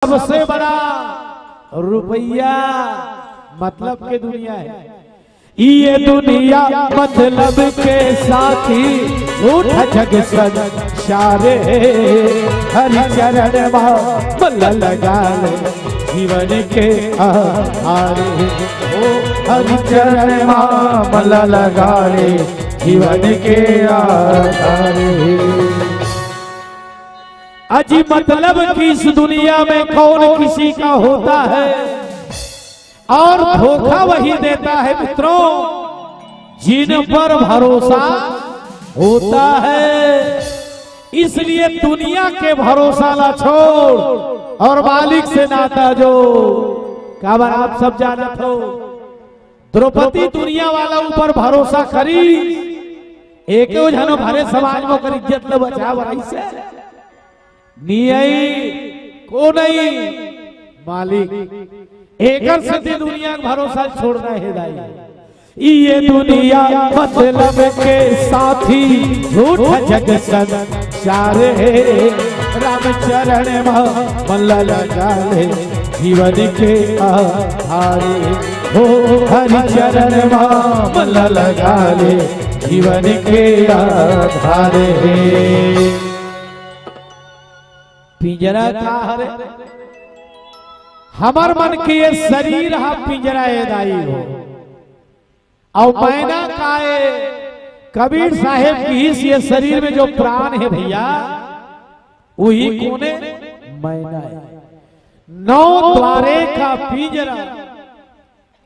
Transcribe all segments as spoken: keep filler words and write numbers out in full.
सबसे बड़ा रुपया, मतलब के दुनिया है। ये दुनिया मतलब के साथी, झूठ जग संसार हे। हरि चरण मा मन लगा ले, जीवन के आधार हे। ओ हरि चरण मा मन लगा ले, जीवन के आधार हे। अजी, मतलब कि इस दुनिया में कौन किसी का होता है, और धोखा वही देता है मित्रों, जिन पर भरोसा होता है। इसलिए दुनिया के भरोसा ला छोड़ और मालिक से नाता जोड़। काबर आप सब जानत हो, द्रौपदी दुनिया वाला ऊपर भरोसा करी, एको झन भरे समाज में ओकर इज्जत ल बचाए बर आइसे। नियई को नहीं, मालिक। एकर सेती दुनिया के भरोसा छोड़ना हे दाई। ये दुनिया मतलब के साथी, झूठ जग संसार हे। राम चरण मा मन लगा ले, जीवन के आधार हे। ओ हरि चरण मा मन लगा ले, जीवन के आधार हे। पिंजरा का हरे? हमर मन के ये शरीर हा पिंजरा ए दाई हो। अउ मैना का ए? कबीर साहेब किहिस, ये शरीर में जो प्राण हे भैया, वही कोन ए? मैना ए। नौ द्वारे का पिंजरा,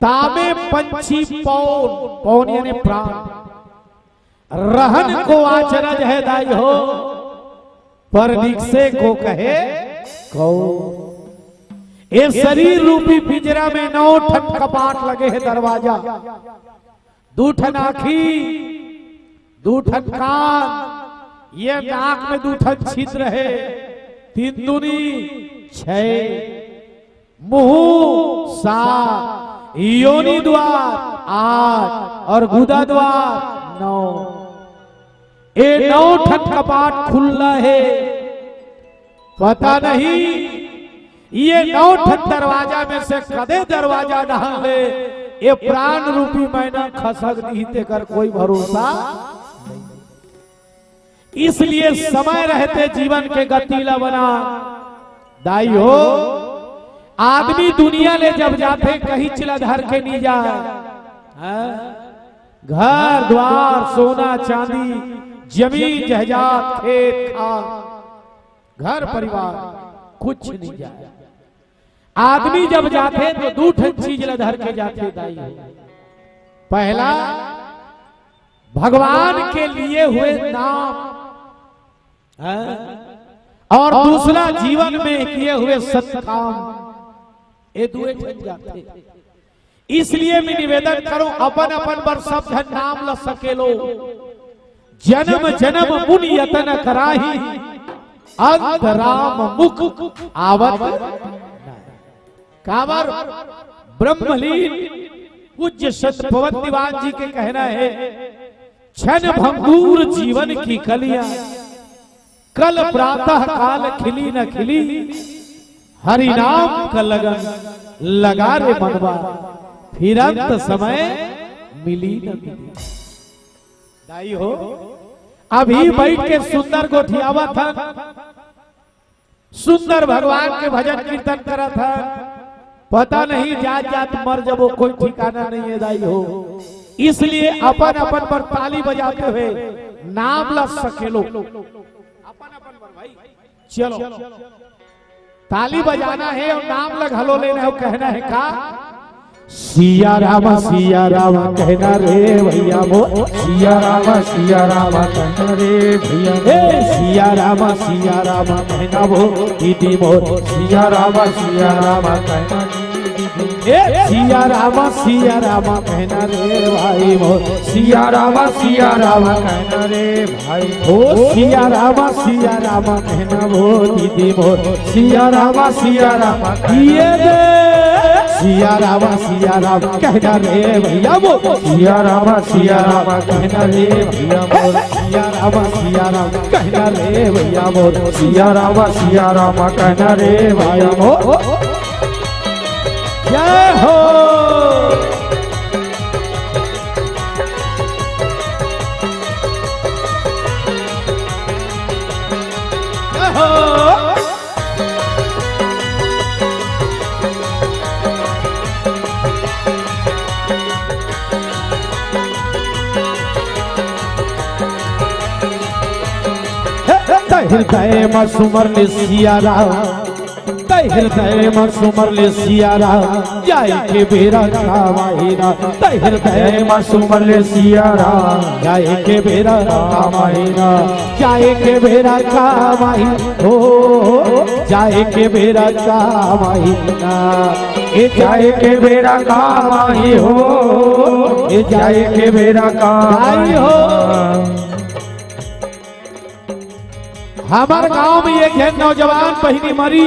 तामे पंछी पौन, पौन यानी प्राण। रहन को अचरज हे दाई हो, पर निकसे को कहे कौन। ए शरीर रूपी पिंजरा में नौ ठन कपाट लगे हे, दरवाजा। दू ठन आँखी, दू ठन कान, ये नाक में दू ठन छिद्र हे, तीन दूनी छह, मुंह सात, योनि द्वार आठ और गुदा द्वार नौ। ए नौ ठन कपाट खुल्ला हे। पता नहीं ये नौ ठन दरवाजा में से कदे दरवाजा डाल ले, ये प्राण रूपी मैना खसक दिही, तेकर कोई भरोसा नहीं। इसलिए समय रहते जीवन के गति ला बना। दाई हो, आदमी दुनिया ले जब जाथे, कहीं चिला धर के नहीं जाए। हाँ? घर द्वार, सोना चांदी, जमीन जायदाद, खेत खार, घर परिवार, कुछ नहीं जाए। आदमी जब जाथे तो दू ठन चीज ला धर के जाथे दाई हो। पहला, भगवान के लिए हुए नाम, हाँ? और दूसरा, जीवन में किए हुए सत्काम। ये दुए ठन जाथे। इसलिए मैं निवेदन करूं, अपन अपन बर सब झन नाम ल सकेलो। जन्म जन्म मुनि यतन कराही, अंत राम मुख आवत नाहीं। काबर? ब्रह्मलीन पूज्य संत पवन दीवान जी के कहना हे, क्षण भंगुर जीवन की कलियां, कल प्रातः काल खिली न खिली, हरि नाम का लगन लगा रे मनवा, फिरंत समय मिली न मिली। दाई हो, अभी बैठ के सुंदर गोठियावत हन, सुंदर भगवान के भजन कीर्तन करत हन, पता नहीं जात जात मर जबो, कोई ठिकाना नहीं हे दाई हो। इसलिए अपन अपन पर ताली बजाते हुए नाम ला सकेलो। अपन अपन पर भाई, चलो, ताली बजाना हे और नाम ला घलो लेना हे, कहना हे का? सिया राम, सिया राम कहना रे भैया मोर। सिया राम, सिया राम कहना रे भैया मोर। ए, सिया राम, सिया राम कहना वो दीदी मोर। सिया राम, सिया राम कहना रे दीदी। ए, सिया राम, सिया राम कहना रे भाई मोर। सिया राम, सिया राम कहना रे भाई। ओ सिया राम, सिया राम कहना वो दीदी मोर। सिया राम, सिया राम ये दे। सिया राम, सिया राम कहना रे भैया मोर। सिया राम, सिया राम कहना रे भैया मोर। सिया राम, सिया राम कहना रे भैया मोर। सिया राम, सिया राम कहना रे भैया मोर। हृदय म सुमर ले सिया राम, तै हृदय म सुमर ले सिया राम, जाए के बेरा काम आही ना। तै हृदय म सुमर ले सिया राम, जाए के बेरा काम आही ना। जाए के बेरा काम आही हो, जाए के बेरा काम आही ना। ए जाए के बेरा काम आही हो, ए जाए के बेरा काम आही हो। हमर गांव में एक झन नौजवान बहिनी मरी,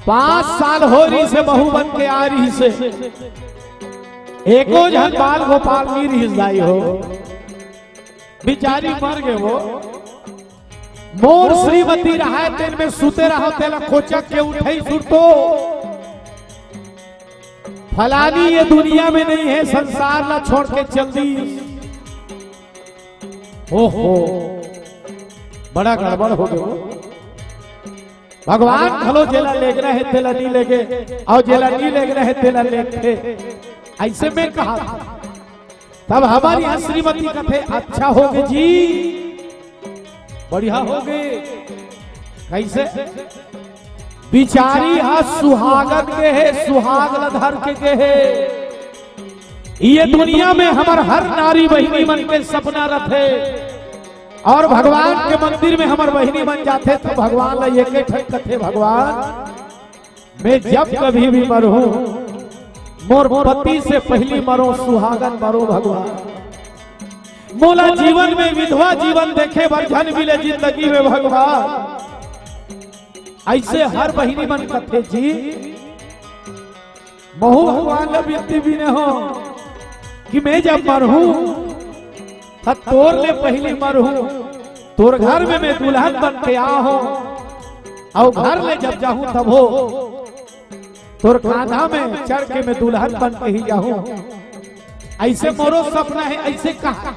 पांच साल हो रहिसे बहू बन के आ रहिसे, एको झन बाल गोपाल नइ रहिस दाई हो, बिचारी मर गे वो। मोर श्रीमती रहय तेन में सुते रहंव, तेला कोचक के उठइस सुरतो, फलानी ये दुनिया में नइ हे, संसार ला छोड़ के चल दिस। ओहो, बड़ा गड़बड़ हो गे। भगवान घलो जेला लेगना हे तेला नइ लेगे, अउ जेला नइ लेगना हे तेला लेगथे। अइसे में कहा, तब हमर इहां श्रीमती कथे, अच्छा होगे जी, बढ़िया होगे। कइसे? बिचारी हा सुहागन गे हे, सुहाग ल धर के गे हे। ये दुनिया में हमर हर नारी बहिनी मन के सपना रथे, अउ भगवान के मंदिर में हमर बहिनी मन जाथे त भगवान ल एके ठन कथे, भगवान, मैं जब कभी भी मरहूं, मोर पति से पहिली मरों, सुहागन मरों भगवान। मोला जीवन में विधवा जीवन देखे बर झन मिले जिंदगी में भगवान। अइसे हर बहिनी मन कथे जी, महूं भगवान ल बिनती बिने हों कि मैं जब मरहूं, त तोर ले पहिली मरहूं, तोर घर में मैं दुल्हन बन के आहों, अउ घर ले जब जाहूं तभो तोर कांधा में चढ़ के मैं दुल्हन बन के ही जाहूं। अइसे मोरो सपना हे, अइसे कहा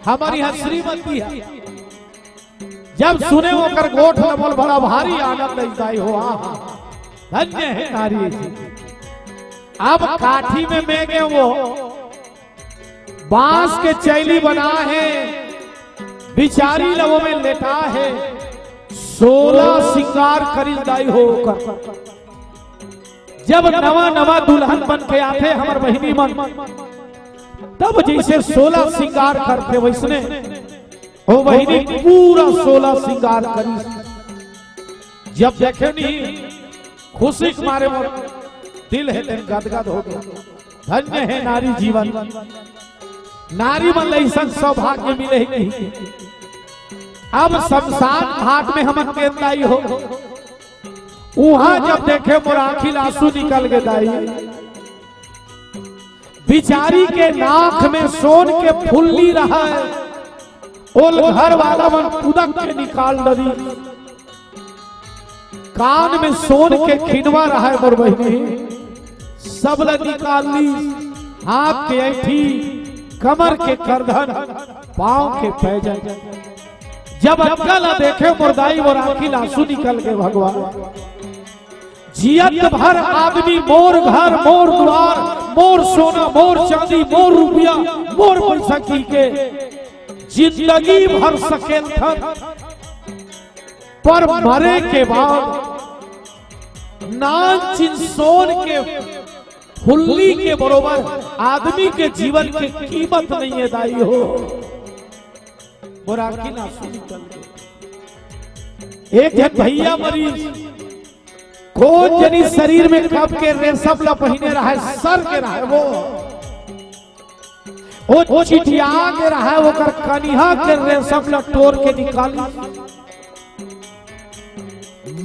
हमर इहां श्रीमती हे। जब सुने ओकर गोठ ल मोला बड़ा भारी आनंद अइस दाई हो, आहा, धन्य हे नारी जी। अब काठी में मैं गे वो बांस के चैली बना हे, बिचारी ल वो में लेटा हे, सोला सिंगार करिस दाई हो ओकर। जब नवा नवा दुल्हन बन के आथे हमर बहिनी मन, तब जइसे सोला सिंगार करथे वइसने ओ बहिनी पूरा सोला सिंगार करिस। जब देखे नहीं खुशी के मारे मोर दिल हे तेन गदगद हो गे। धन्य हे नारी जीवन, नारी मन ल अइसन सौभाग्य मिले हे कहिके। अब शमशान घाट में हमन गेन दाई हो, उहां जब देखे मोर आंखी ल आंसू निकल गे दाई। बिचारी के नाक में सोन के फुल्ली रहय, ओला घर वाला मन कुदक के निकाल डरिस। कान में सोन के खिनवा रहय मोर बहिनी, सब ल निकाल लिस। हाथ के अंगठी, कमर के करधन, पांव के पैजन। जब अतका ल देखे मोर दाई, मोर आंखी ल आंसू निकल गे भगवान। जियत भर आदमी मोर घर, मोर दुवार, मोर सोना, मोर चांदी, मोर रुपया, मोर पइसा कहिके जिंदगी भर सकेलथन, पर मरे के बाद नानचिन सोन के फुल्ली के बरोबर आदमी के जीवन के कीमत नइ हे दाई हो। मोर आंखी ल आंसू निकल गे। एक झन भइया मरिस, कोन जनी शरीर में कब के रेशम ल पहिने रहय, सर के रहय वो, ओ चिटिया गे रहय, ओकर कनिहा के रेशम ल टोर के निकालिस।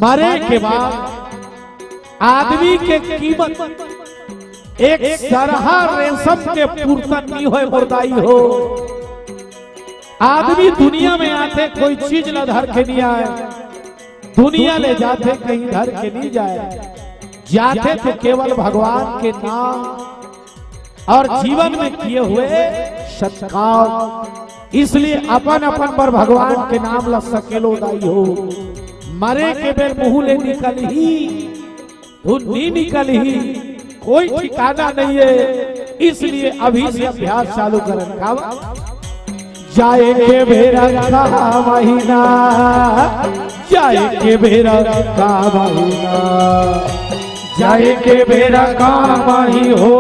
मरे के बाद आदमी के कीमत एक सरहा रेशम के पुरतन नइ होय मोर दाई हो। आदमी दुनिया में आथे, कोई चीज ल धर के नइ आय, दुनिया ले जाथे, कहीं धर के नइ जाय, जाथे त केवल भगवान के नाम अउ जीवन में किए हुए सत्काम। इसलिए अपन अपन बर भगवान के नाम ल सकेलो दाई हो। मरे के बेर मुंह ले निकलही, धुन नइ निकलही, कोई ठिकाना नइ हे। इसलिए अभी से अभ्यास चालू करन। का बा? जाए के बेरा का महीना, जाए के बेरा का महीना, जाए के बेरा का माही हो,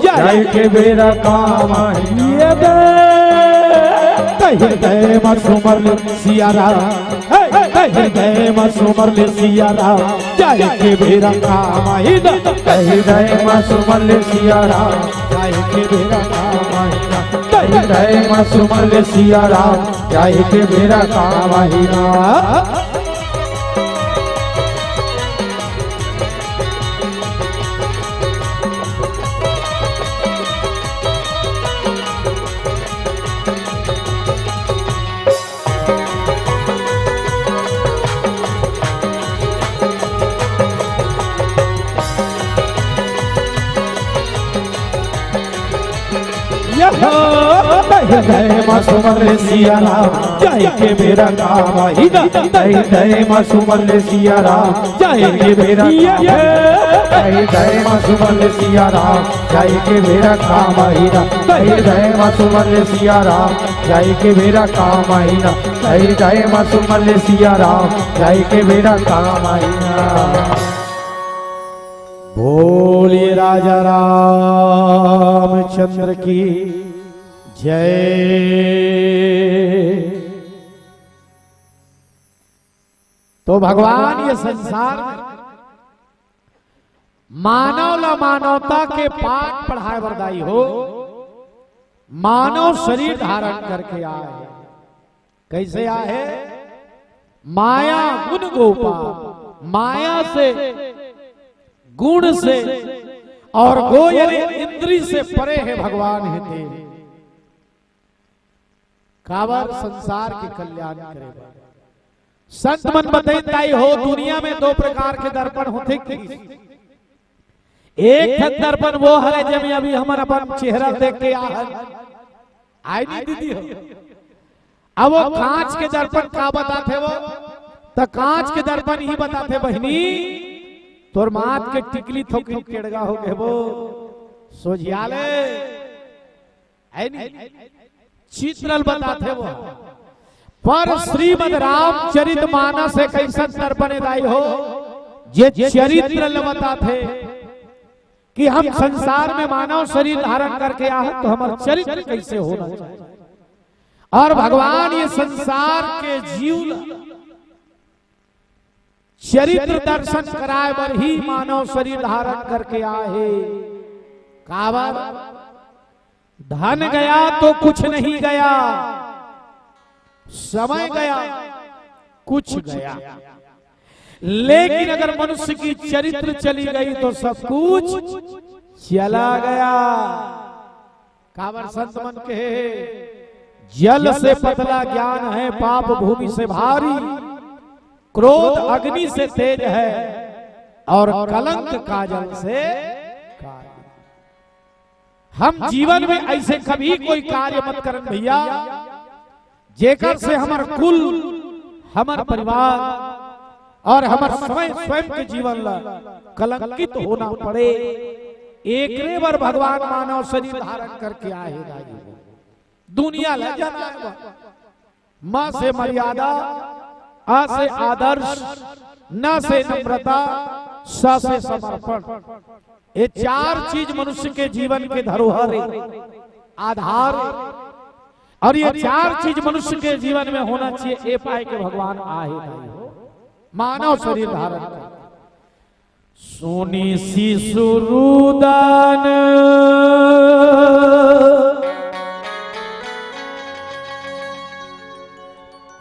जाए के बेरा का माही। ये दे, कह दे मसुमर सियारा, हे, कह दे मसुमर सियारा, जाए के बेरा का महीना, कह दे मसुमर सियारा, जाए के बेरा का महीना, कह दे मसुमर सियारा, जाए के बेरा का महीना। जय मसुमल सिया राम, जाए के बेरा का महीना। जय जय मसुमल सिया राम, जाए के बेरा का महीना। जय जय मसुमल सिया राम, जाए के बेरा का महीना। जय जय मसुमल सिया राम, जाए के बेरा का महीना। जय जय मसुमल सिया राम, जाए के बेरा का महीना। बोलिए राजा रामचंद्र की जय। तो भगवान ये संसार में मानव ला मानवता के पाठ पढ़ाए बर दाई हो, मानव शरीर धारण करके आए। कैसे आए? माया गुण गोपा, माया से, गुण से, और गो यानी इंद्री से परे है भगवान है तेरे। काबर? संसार के कल्याण करे बर। संत मन बतैत दाई हो, दुनिया में दो प्रकार के दर्पण होथे कि एक ठन दर्पण वो हरे, जेमे अभी हमन अपन चेहरा देख के आहन। आय नहीं दीदी हो? अब वो कांच के दर्पण का बताथे वो? त कांच के दर्पण ही बताथे बहिनी, तोर माथ के टिकली थोकिन टेड़गा हो गे वो, सोझियाले। है नी? चित्र ल बताथे वो। पर श्रीमद रामचरित मानस एक ऐसन दर्पण हे दाई हो, जे चरित्र ल बताथे कि हम संसार में मानव शरीर धारण करके आए हैं, तो हमारा चरित्र कैसे होना चाहिए। और भगवान ये संसार के जीव ल चरित्र दर्शन कराए बर ही मानव शरीर धारण करके आए हे। काबर? धन गया तो कुछ नहीं गया, समय गया, कुछ गया, लेकिन अगर मनुष्य की चरित्र चली गई तो सब कुछ चला गया। काबर संत मन कहे, जल से पतला ज्ञान है, पाप भूमि से भारी, क्रोध अग्नि से तेज है, और कलंक काजल से काली। हम जीवन में ऐसे कभी कोई कार्य मत करन भैया, जेकर से हमर कुल, हमर परिवार और हमर स्वयं, स्वयं के जीवन ला कलंकित होना पड़े। एकरे बर भगवान मानव शरीर धारण करके आए हे दाई हो। दुनिया ला जनाए बर। म से मर्यादा, अ से आदर्श, न से नम्रता, स से समर्पण। ये चार चीज मनुष्य के जीवन के धरोहर हे, आधार हे। और ये चार चीज मनुष्य के जीवन में होना चाहिए, ये पाए के भगवान आहे। मानव शरीर धारण कर। सुनि शिशु रुदन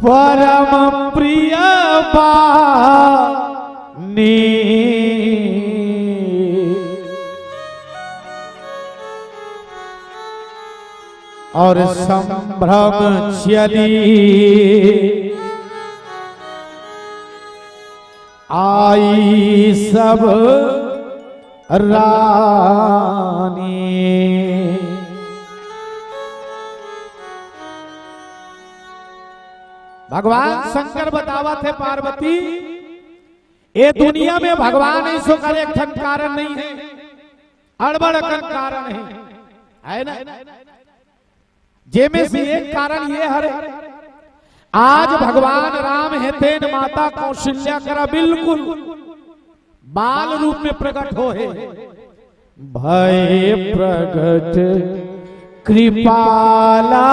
परम प्रिय बानी। और संभ्रम चली आई सब रानी। भगवान शंकर बतावत हे पार्वती, ये दुनिया में भगवान ऐसो कर एक ठन कारण नहीं है, अड़बड़ अकन कारण है, है ना? जेमे से एक कारण ये हरे, आज भगवान राम हे तेन माता कौशल्या करा बिल्कुल बाल रूप में प्रकट होहे। भय प्रगट कृपाला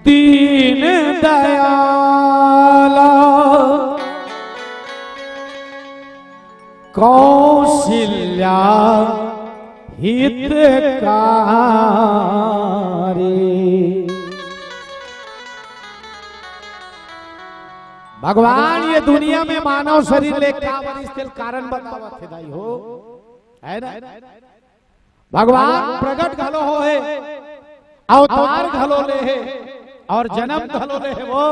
दीन दयाला कौशल्या हितकारी। भगवान ये दुनिया में मानव शरीर ले काबर आइस तेल कारण बतावत हे दाई हो, है ना? भगवान प्रकट घलो होहे, अवतार घलो ले हे अउ जनम घलो ले हे वो।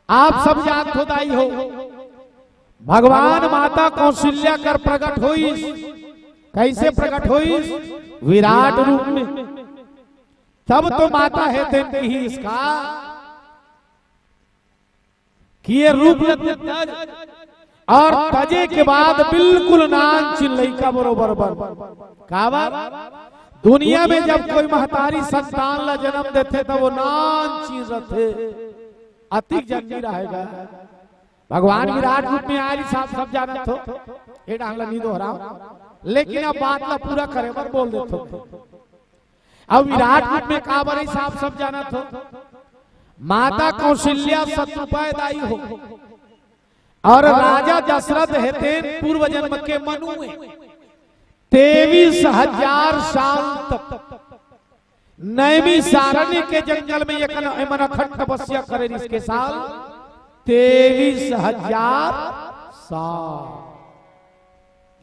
आप सब जानत हो दाई हो, भगवान माता कौशल्या कर प्रकट होइस। कइसे प्रकट होइस? विराट रूप में। तब तो माता हे तेन किहिस का कि ये रूप ल तज अउ तजे के बाद बिल्कुल नानचिन लइका बरोबर बन। काबर? दुनिया में जब कोई महतारी संतान ला जनम देथे, त वो नानचिन रथे, अतिक जन नइ रहय गा। भगवान विराट रूप में आय रिहिस, सब जानत हो, ए डाहर ला नइ दोहराव, लेकिन अब बात ला पूरा करे बर बोल देथों। अब विराट रूप में काबर आइस, सब जानत हो। माता कौशल्या शतरूपा दाई हो अउ राजा दशरथ हे तेन पूर्व जन्म के मनु हे। तेईस हजार साल तक नैमिषारण्य के जंगल में ये कन-, एमन अखंड तपस्या करे रिहिस के साल तेईस हजार साल।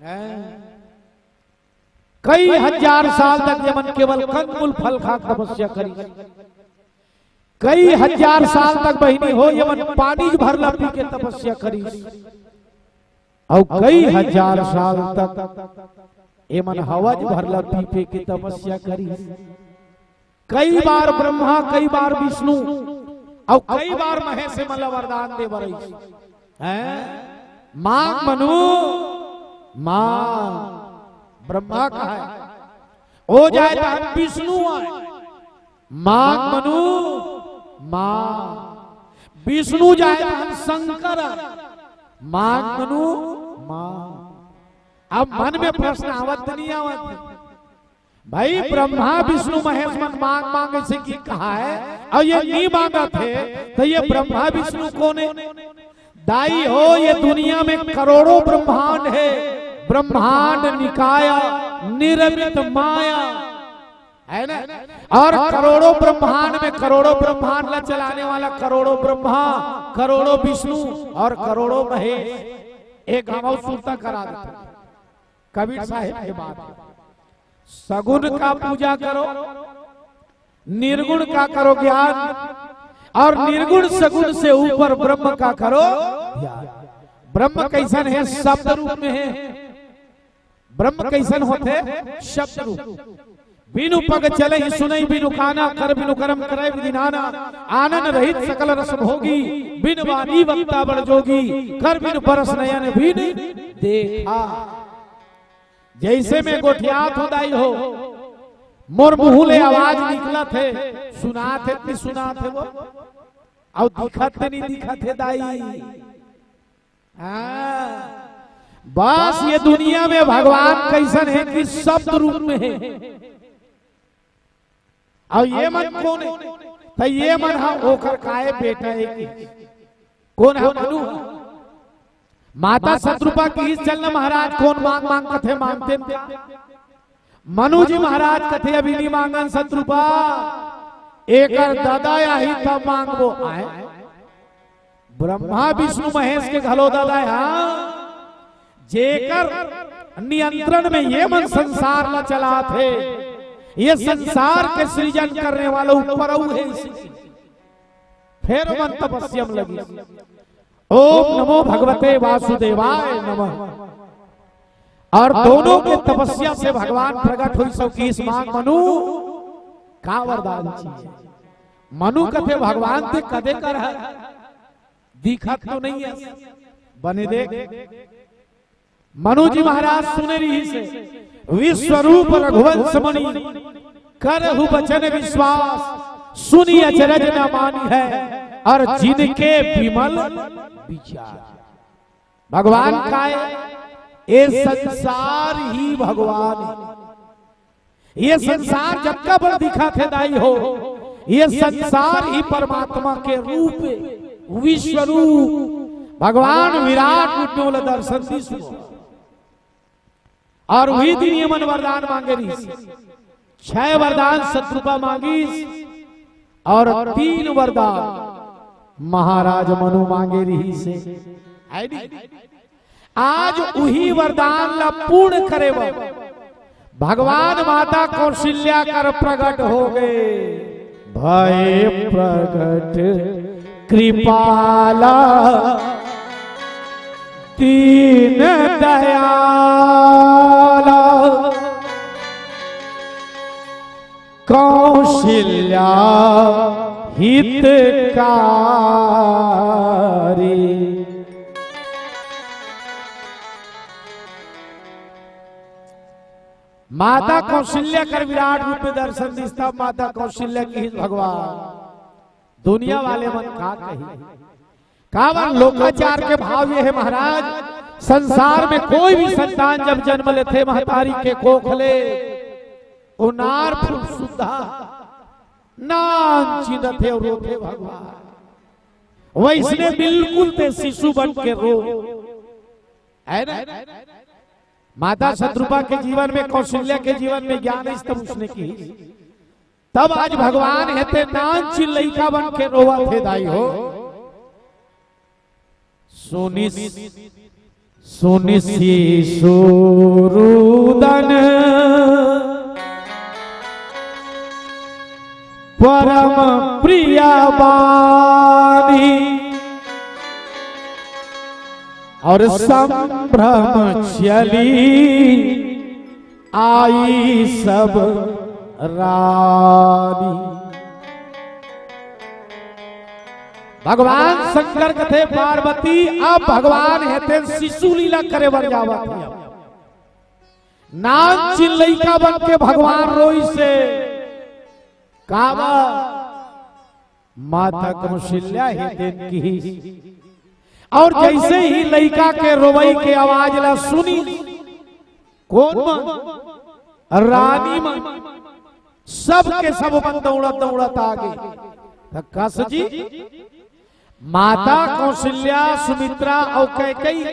हैं? कई हजार साल तक ये मन केवल कंदमूल फल खा के तपस्या करिस। कई हजार साल तक बहिनी हो ये मन पानी भर ला पी के तपस्या करिस। अउ कई हजार साल तक ये मन हवज भर ला पी पी के तपस्या करिस। कई बार ब्रह्मा, कई बार विष्णु, अउ कई बार महेश मन ला वरदान दे बर आइस। हैं? मांग मनु, मांग। ब्रह्मा कहय, ओ जाय तहन विष्णु आय। मांग मनु, मांग। विष्णु जाय तहन शंकर आय। मांग मनु, मांग। अब मन में प्रश्न आवत नइ आवत? भाई, ब्रह्मा विष्णु महेश मन मांग मांग अइसे कि कहा हे, अउ ये नइ मांगत हे, त ये ब्रह्मा विष्णु कोन हे? दाई हो, ये दुनिया में करोड़ों ब्रह्मांड हे, ब्रह्मांड निकाया निर्मित माया, है ना? अउ करोड़ों ब्रह्मांड में करोड़ों ब्रह्मांड ला चलाने वाला करोड़ों ब्रह्मा, करोड़ों विष्णु अउ करोड़ों महेश। एक हम अउ सुरता करा देथों। कबीर साहेब के बात हे, सगुन का पूजा करो, निर्गुन का करो ज्ञान, अउ निर्गुन सगुन से ऊपर ब्रह्म का करो ध्यान। ब्रह्म कइसन हे? शब्द रूप में हे। ब्रह्म कइसन होथे? शब्द रूप। बिनु पग चलइ सुनइ बिनु काना, कर बिनु करम करइ विधि नाना। आनन रहित सकल रस भोगी, बिन बानी वक्ता बड़ जोगी, कर बिनु परस नयन बिन देखा। जइसे मैं गोठियात हों दाई हो, मोर मुंह ले आवाज निकलत हे, सुनात हे कि सुनात हे वो? अउ दिखत हे नइ दिखत हे दाई? हाँ, बस ये दुनिया में भगवान कइसन हे कि शब्द रूप में हे। अउ ये मन कोन हे? त ये मन ह ओकर काय बेटा हे कि कोन हे? मनु ह। माता शतरूपा किहिस, चल न महाराज, कोन मांग मांग कथे, मांगतेन का? मनु जी महाराज कथे, अभी नइ मांगन शतरूपा, एकर ददा आही तब मांगबो। आय, ब्रह्मा विष्णु महेश के घलो ददा हे, हाँ, जेकर नियंत्रण में ये मन संसार ला चलात हे, ये संसार के सृजन करने वाला ऊपर अउ हे। फेर मन तपस्या में लगिस। ओम नमो भगवते वासुदेवाय नमः। अउ दोनों के तपस्या से भगवान प्रकट होइस अउ किहिस, मांग मनु, का वरदान चाहिए? मनु कथे, भगवान तें कदे कर हस? दिखत तो नइ हे। बने देख, मनु जी महाराज सुने रिहिस हे, विश्वरूप रघुवंश मणि, करहु बचन विश्वास, सुनि अचरज न मानिहै, और जिनके विमल विचार। भगवान काय, ये संसार ही भगवान हे। ये संसार जतका बड़ दिखत हे दाई हो, ये संसार ही परमात्मा के रूप हे, विश्व रूप। भगवान विराट रूप में ओला दर्शन दिस। और उही दिन ये मन वरदान मांगे रहिस। छह वरदान शतरूपा मांगिस और तीन वरदान महाराज मनु मांगे रहिस हे। है नी? आज उही वरदान ला पूर्ण करे बर भगवान माता कौशल्या कर प्रगट हो गए। भय प्रगट कृपाला दीन दयाला, कौशल्या हितकारी। माता कौशल्या कर विराट रूप में दर्शन दिस, तब माता कौशल्या किहिस, भगवान, दुनिया वाले मन का कही? काबर लोकाचार के भाव ये हे महाराज, संसार में कोई भी संतान जब जन्म लेथे महतारी के कोख ले, ओ नार फूल सुद्धा नान चिंदथे और रोथे भगवान। वैसने बिल्कुल तें शिशु बन के रो, है ना? माता शतरूपा के जीवन में, कौशल्या के जीवन में ज्ञान इस तब उसने की, तब आज भगवान हे तें नान चिन लइका बन के रोवत हे दाई हो। सुनि, सुनि शिशु रुदन परम प्रिय बानी, और संभ्रम चली आई सब रानी। भगवान शंकर कथे, पार्वती, अब भगवान हे तें शिशु लीला करे बर जावत हे। नान चिन लइका बन के भगवान रोइस हे। काबर? माता कौशल्या हे तेन किहिस। और जैसे ही लइका के रोवई के आवाज ला सुनिस, कोन मन? रानी मन, सब के सब मन दौड़त दौड़त आगे। त कस जी, माता कौशल्या, सुमित्रा और कैकेयी,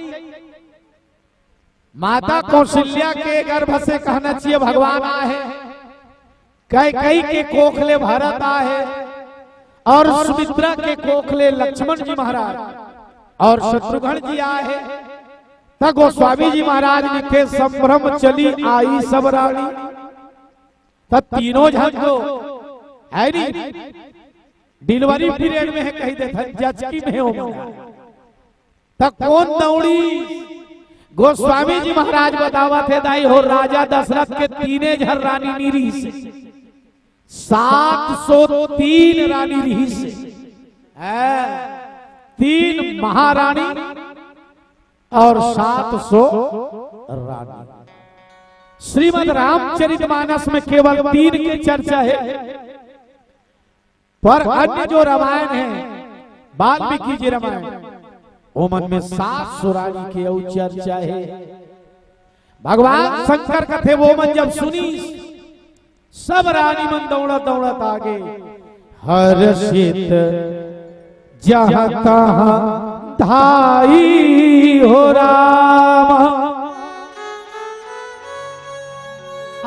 माता कौशल्या के गर्भ से कहना चाहिए भगवान आहे, कैकेयी के कोख ले भरत आहे, और सुमित्रा के कोख ले लक्ष्मण जी महाराज और शत्रुघ्न जी आहे। त गोस्वामी जी महाराज लिखे, संभ्रम चली आई सब रानी। त तीनों झन तो है नी, delivery period में हे, कहि देथन, जचकी में हे ओ मन। त कोन दौड़ी? गोस्वामी जी महाराज बतावत हे, दाई हो, राजा दशरथ के तीने झन रानी नी रिहिस, सात सौ तीन रानी रिहिस। हैं, तीन महारानी और सात सौ रानी। श्रीमद् रामचरितमानस में केवल तीन के चर्चा हे, पर अन्य जो रामायण हे, वाल्मीकि जी रामायण, ओमन में सात सौ रानी के अउ चर्चा हे। भगवान शंकर कथे, वो मन जब सुनिस, सब रानी मन दौड़त दौड़त आगे। हर्षित जहाँ तहाँ धाई हो राम,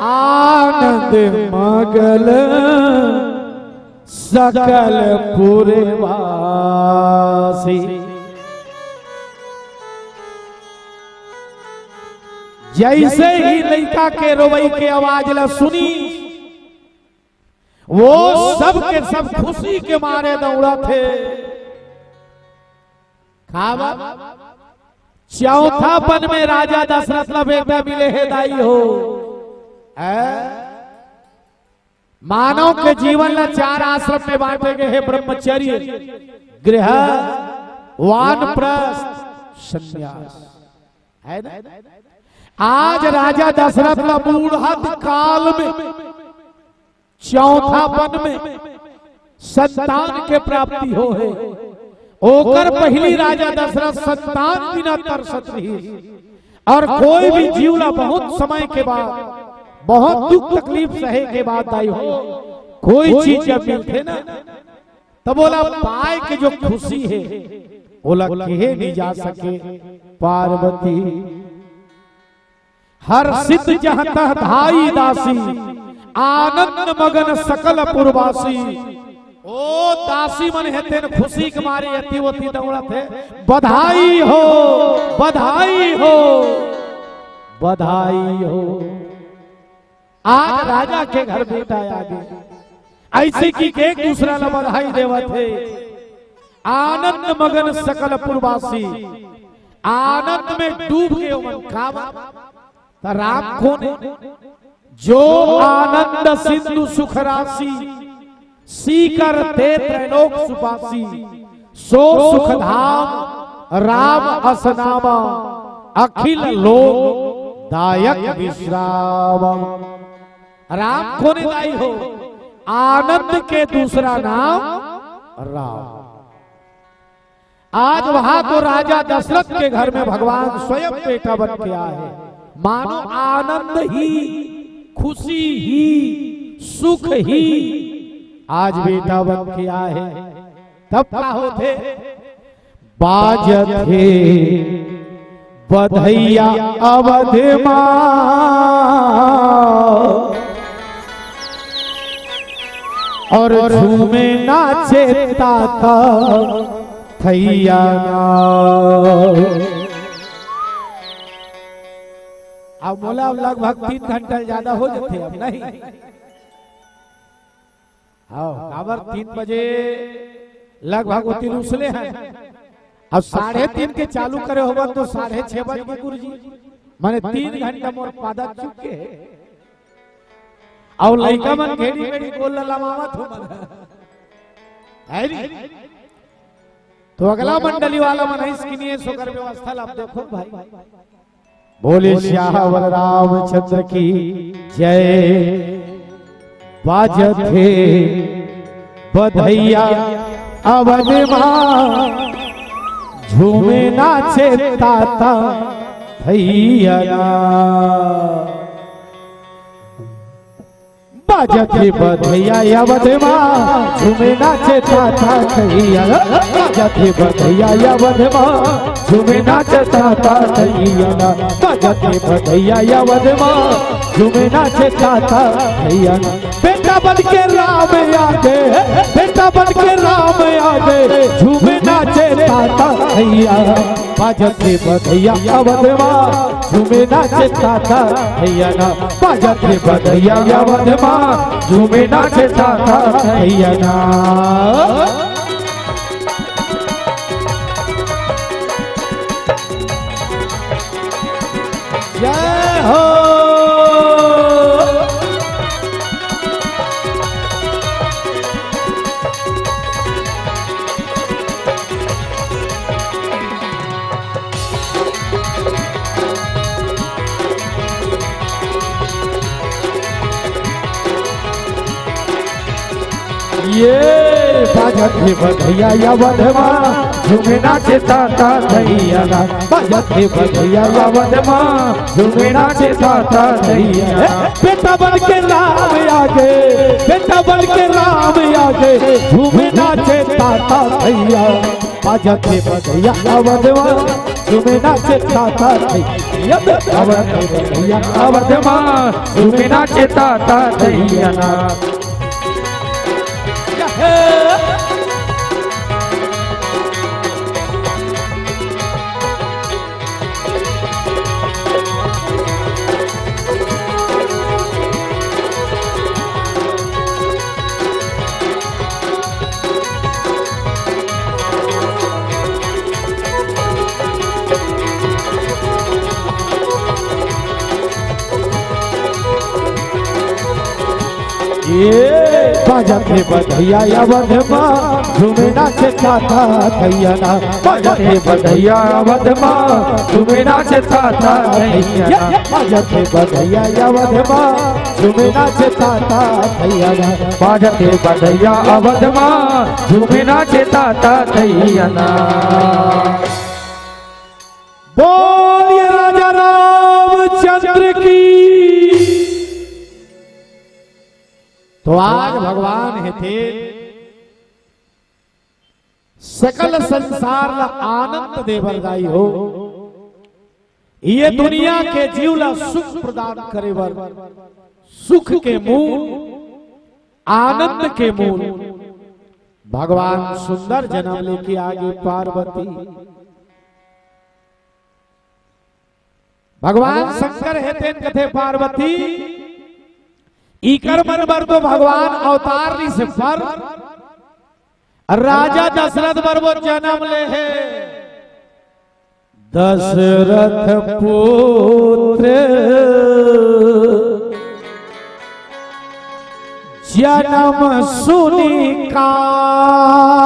आनंद मगल सकल पुरवासी। जैसे ही लइका के रोवई के आवाज ला सुनिस, वो सब के सब खुशी के मारे दौड़त हे। काबर? चौथापन में राजा दशरथ ला बेटा मिले हे दाई हो। हैं? मानव के जीवन ला चार आश्रम में बांटे गए हे, ब्रह्मचर्य, गृहस्थ, वानप्रस्थ, संन्यास, है ना? आज राजा दशरथ ला बूढ़त काल में चौथापन में संतान के प्राप्ति होहे। ओकर पहिली राजा दशरथ संतान बिना तरसत रहिस। अउ कोई भी जीव ला बहुत समय के बाद, बहुत दुख तकलीफ सहे के बाद, दाई हो, कोई चीज जब मिलथे ना, तब ओला पाए के जो खुशी हे, ओला कहे नइ जा सके। पार्वती हर्षित जहँ तह धाई दासी, आनंद मगन सकल पुरवासी। ओ दासी मन हे तेन खुशी के मारे एती ओती दौड़त हे। बधाई हो, बधाई हो, बधाई हो। आज राजा के घर बेटा आगे, अइसे कि एक दूसरा ला बधाई देवत हे। आनंद मगन सकल पुरवासी, आनंद में डूब गे ओमन। काबर? त राम कोन हे? जो आनंद सिंधु सुख राशि, सीकर ते त्रैलोक सुपासी। सो सुख धाम राम अस नामा, अखिल लोक दायक विश्राम। राम कोन हे दाई हो? आनंद के दूसरा नाम राम। आज वहां तो राजा दशरथ के घर में भगवान स्वयं बेटा बन के आए। मानो आनंद ही, खुशी ही, सुख ही आज बेटा बन के आए। तब का होथे? बाजत हे बधइया अवध मा, अउ झूमे नाचे ताता थैया ना। अब मोला अब लगभग तीन घंटा ले जादा हो जाथे, अब नहीं। हाँ, काबर तीन बजे लगभग ओती रुसले हे। अब साढ़े तीन के चालू करे होबे तो साढ़े छह बज गे गुरुजी, माने तीन घंटा मोर पादा चुके हे। अउ लइका मन घेड़ी मेड़ी गोल लमावत हो मन, हे नी? तो अगला मंडली वाला मन हे, इसके लिए सोकर व्यवस्था ला अब देखो भाई। बोले सियावर रामचंद्र की जय। बाजत हे बधइया अवध मा, झूमे नाचे ताता भैया ना। बाजत हे बधइया अवध मा, झूमे नाचे ताता भैया ना। बाजत हे बधइया अवध मा, झूमे नाचे ताता भैया ना। बाजत हे बधइया अवध मा, झूमे नाचे ताता भैया ना। बेटा बन के राम आगे, बेटा बन के राम आगे, झूमे नाचे ताता भैया। बाजत हे बधइया अवध मा, झूमे नाचे ताता भैया ना। बाजत हे बधइया अवध मा, झूमे नाचे ताता भैया ना। जय हो। ये बाजत हे बधइया अवध मा, झूमे नाचे ताता भैया ना। बाजत हे बधइया अवध मा, झूमे नाचे ताता भैया ना। बेटा बन के राम आगे, बेटा बन के राम आगे, झूमे नाचे ताता भैया। बाजत हे बधइया अवध मा, झूमे नाचे ताता भैया। अवध हे बधइया अवध मा, झूमे नाचे ताता भैया ना। ये बाजत हे बधइया अवध मा, झूमे नाचे ताता थैया ना। बाजत हे बधइया अवध मा, झूमे नाचे ताता थैया ना। बाजत हे बधइया अवध मा, झूमे नाचे ताता थैया ना। बाजत हे बधइया अवध मा, झूमे नाचे ताता थैया ना। बोलिए राजा रामचंद्र की। तो आज भगवान हे तेन सकल संसार ला आनंद दे बर दाई हो। ये दुनिया के जीव ला सुख प्रदान करे बर, सुख के मूल, आनंद के मूल भगवान सुंदर जनम लेके आगे पार्वती। भगवान शंकर हे तेन कथे पार्वती, इकर मन बर तो भगवान अवतार रिहिस हे, पर राजा दशरथ बर वो जनम ले हे। दशरथ पुत्र जनम सुनि काना,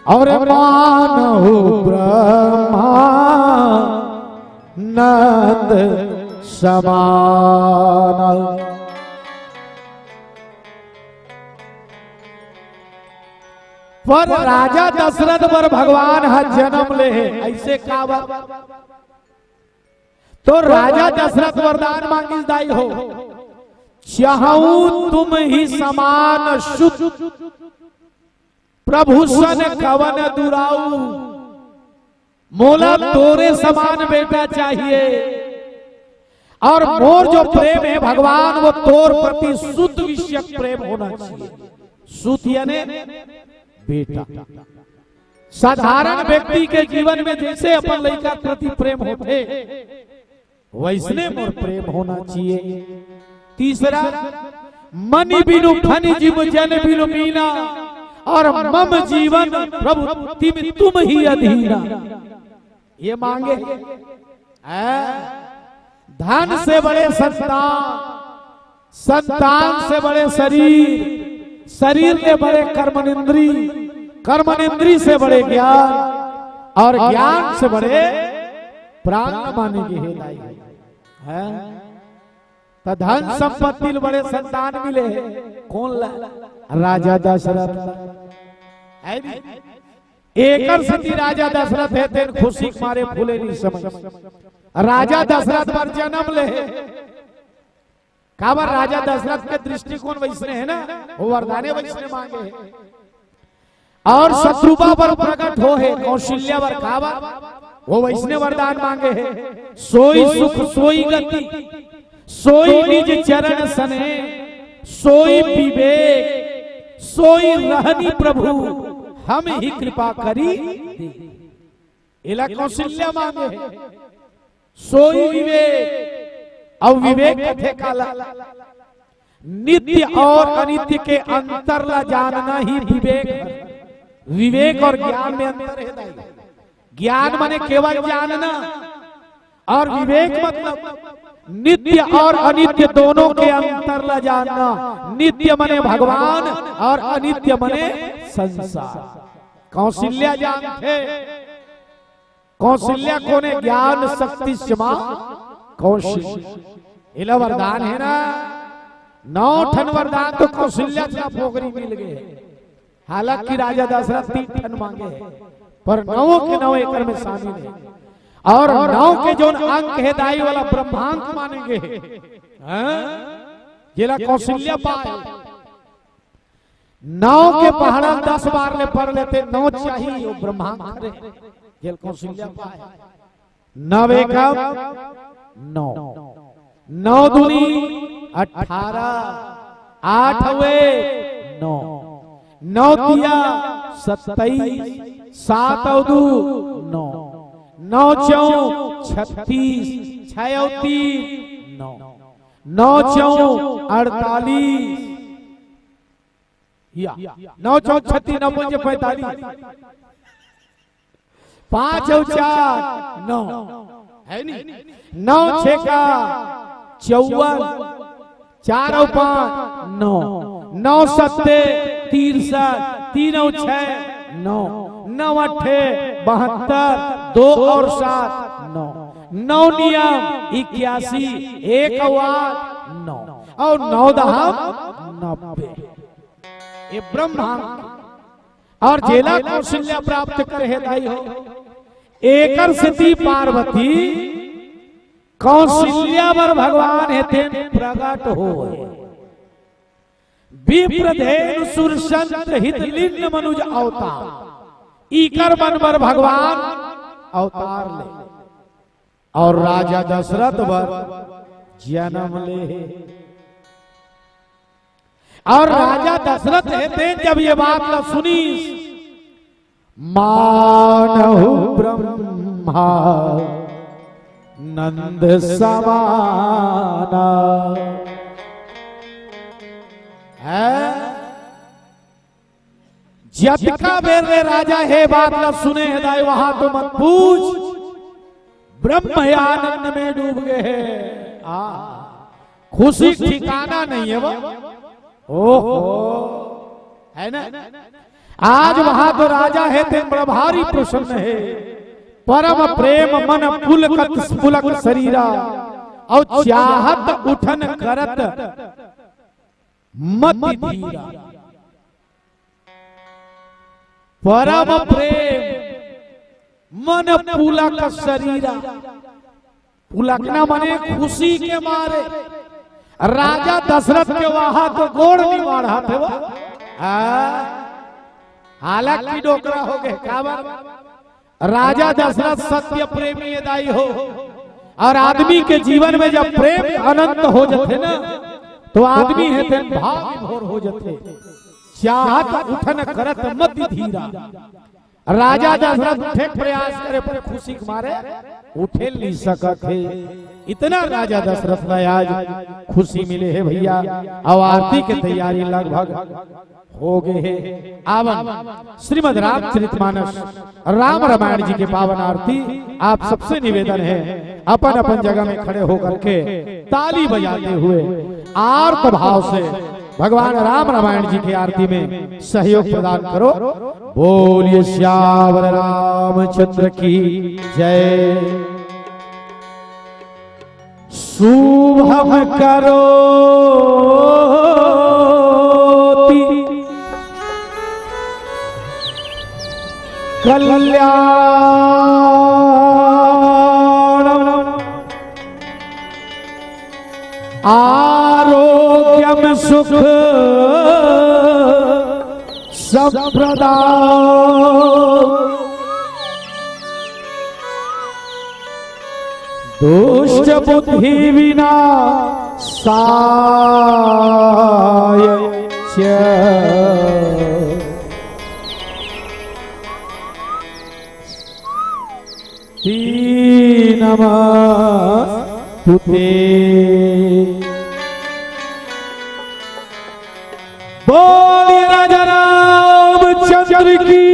और मानहु ब्रह्मानंद समाना। पर राजा दशरथ बर भगवान ह जनम ले हे, अइसे काबर? तो राजा दशरथ वरदान मांगिस दाई हो, चाहूं तुम ही समान सुत, प्रभु सन कवन दुराऊ। मोला तोरे समान बेटा चाहिए, और मोर जो प्रेम हे भगवान, वो तोर प्रति सुत विषयक प्रेम होना चाहिए। सुत यानी बेटा। साधारण व्यक्ति के जीवन में जइसे अपन लइका प्रति प्रेम होथे, वइसने मोर प्रेम होना चाहिए। तीसरा, मनि बिनु फनि जिम जन बिनु मीना, और मम जीवन प्रभु तिम तुम ही अधीना। ये मांगे हैं। धन से बड़े संतान, संतान से बड़े शरीर, शरीर ले बड़े कर्मनेंद्री, कर्मनेंद्री से बड़े ज्ञान, और ज्ञान से बड़े प्राण माने गे हे दाई। हैं? त धन संपत्ति ले बड़े संतान मिले हे। कोन ला? राजा दशरथ ला। हे नी? एकर सेती राजा दशरथ हे तेन खुशी के मारे फूले रिहिस हे। राजा दशरथ बर जनम ले हे। काबर राजा दशरथ के दृष्टिकोण वइसने हे ना, वो वरदाने वइसने मांगे हे। और शत्रुपा बर प्रकट होहे, कौशल्या बर काबर, वो वइसने वरदान मांगे हे। सोई सुख सोई गति, सोई निज चरण सने, सोई विवेक, सोई रहनी प्रभु, हम ही कृपा करी दे। एला कौशल्या मांगे हे। सोई विवेक, अउ विवेक कथे काला? नित्य और अनित्य के अंतर ला जानना ही विवेक हे। विवेक और ज्ञान में अंतर हे दाई। ज्ञान माने केवल जानना, और विवेक मतलब नित्य और अनित्य दोनों के अंतर ला जानना। नित्य माने भगवान और अनित्य माने संसार। कौशल्या जानथे। कौशल्या कोने? ज्ञान शक्ति क्षमा कौशल्या। एला वरदान हे ना, नौ ठन वरदान तो कौशल्या ला पोगरी मिल गे। हालांकि राजा दशरथ तीन ठन मांगे हे, पर नौ के नौ एकर में शामिल हे। और नौ के जोन अंक हे दाई, ओला ब्रह्मांक माने गे हे। हाँ? जेला कौशल्या पाए। नौ के पहाड़ा दस बार ले पढ़ लेते, नौ चाहिए, वो ब्रह्मांक हरे। जेला कौशल्या पाए। नव एकम नौ, नौ दूनी अठारह, आठ अउ एक नौ, नौ तिया सत्ताईस, सात अउ दू नौ, नौ चौक छत्तीस, छह अउ तीन नौ, नौ चौक अड़तालीस, या, नौ चौक छत्तीस, नौ पंजे पैंतालीस, पाँच अउ चार नौ, हे नी? नौ छेका चौवन, चार अउ पाँच नौ, नौ सत्ते तिरसठ, तीन अउ छः नौ, नौ अट्ठे बहत्तर, दो अउ सात नौ, नौ नियम इक्यासी, एक अउ आठ नौ, अउ नौ दहम नब्बे। ये ब्रह्मांड अउ जेला कौशल्या प्राप्त करे हे दाई हो, एकर सेती पार्वती कौशल्या बर भगवान हे तेन प्रगट होय। विप्र धेनु सुर संत हित लिन्न मनुज अवतार, इकर मन बर भगवान अवतार ले। अउ राजा दशरथ बर जनम ले हे। अउ राजा दशरथ हे तेन जब ये बात ला सुनिस, मानहु ब्रह्मा नंद समाना। हैं? जतका बेर ले राजा हे बात ला सुने हे दाई, वहां तो मत पूछ, ब्रह्म आनंद में डूब गए हे। आ, खुशी ठिकाना नहीं हे वो। ओहो, है ना? आज वहां तो राजा हे तेन बड़ा भारी प्रसन्न हे। परम प्रेम मन पुलकत पुलक शरीरा, अउ चाहत उठन करत मति धीरा। परम प्रेम मन पुलक शरीरा। पुलकना मने खुशी के मारे। राजा दशरथ के वहां तो गोड़ निवाड़त हे वो। हाँ। हालांकि डोकरा हो गए, काबर? राजा दशरथ सत्य प्रेमी हे दाई हो, अउ आदमी के जीवन में जब प्रेम अनंत हो जाथे ना, तो आदमी हे तेन भाव विभोर हो जाथे। चाहत उठन करत मति धीरा। राजा दशरथ उठे के प्रयास करे, पर खुशी के मारे उठे नहीं सकत हे। इतना राजा दशरथ ला आज खुशी मिले हे भैया। अउ आरती के तैयारी लगभग हो गए हे। आवन श्रीमद् रामचरितमानस राम रामायण जी के पावन आरती। आप सबसे निवेदन हे, अपन अपन जगह में खड़े होकर के ताली बजाते हुए आर्त भाव से भगवान राम रामायण जी की आरती में सहयोग प्रदान करो। बोलिए सियावर रामचंद्र की जय। शुभम करोति कल्याणम आरोग्यम सुख संप्रदाय। दुष्ट बुद्धि विनाशाय च। ती नमस्तुते। बोलिए राजा रामचंद्र की